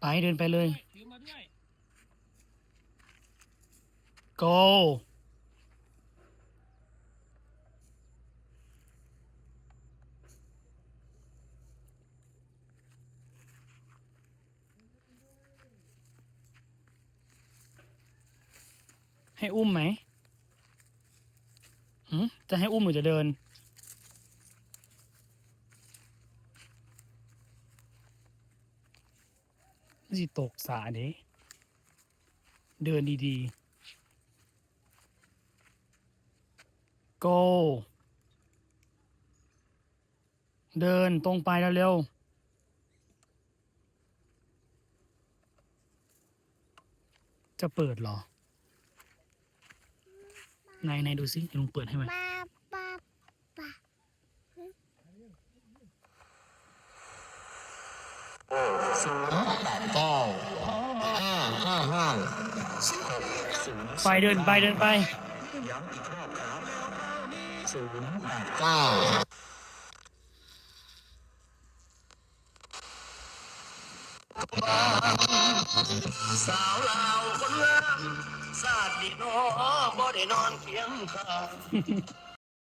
ໄປ ເດີນໄປເລີຍ. ຖືມາດ້ວຍ ໂກ ໃຫ້ອຸ້ມໄໝ? ຫື? ຈະໃຫ້ອຸ້ມ ຫຼື ຈະເດີນ? ມັນຊິຕົກສາເດ້. ເດີນດີໆ. ໂກ ເດີນຕົງໄປເລັວໆ. ຈະເປີດເຫລອ? ໄຫນໆ ດູຊິ ດຽວລຸງເປີດໃຫ້ໃໝ່. ໄປ ເດີນໄປ ເດີນໄປ. ສາວລາວຄົນງາມ ຊາດນີ້ນໍ ບໍ່ໄດ້ນອນຄຽງຂ້າງ.